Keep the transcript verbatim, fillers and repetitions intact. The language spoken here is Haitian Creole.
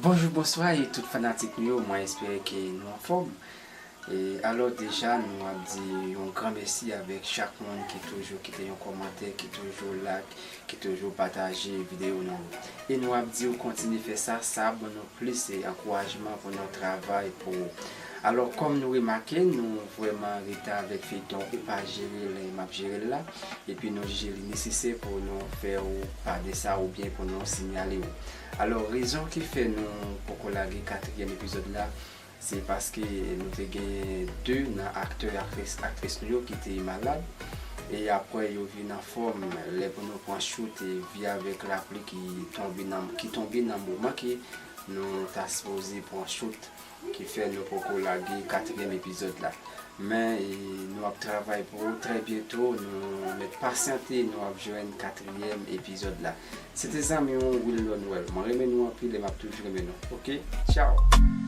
Bonjou, bonswa e tout fanatik nou yo, mwen espere ke nou anfòm. E alò deja nou ap di yon gran mèsi avèk chak moun ki toujou kite yon kòmantè, ki toujou like, ki toujou pataje videyo nou yo. E nou ap di w kontinye fè sa, sa ap ban nou plis e ankourajman pou nou travay pou ou. Alò kòm nou remake, nou vrèman an reta avèk feyton Ou pa jere l, m ap jere l la. Epi nou jije li nesesè pou nou fè ou pale de sa oubyen pou nou siyale ou. Alò rezon ki fè nou poko lage katriyèm epizòd la, se paske nou te genyen de nan aktè, aktris, aktris nou yo ki te malad. E apre yo vin anfòm, lè pou nou pran shoot e vi avèk lapli ki tonbe nan, ki tonbe nan moman ke nou ta sipoze pran shoot, ki fè nou poko lage katriyèm epizòd la. Men e, nou ap travay pou ou trè byento, nou mèt pasyante, nou ap jwenn katriyèm epizòd la. Se te zanmi w Willon Noël. Mwen renmen nou anpil e m ap toujou renmen nou. Oke? Tchao!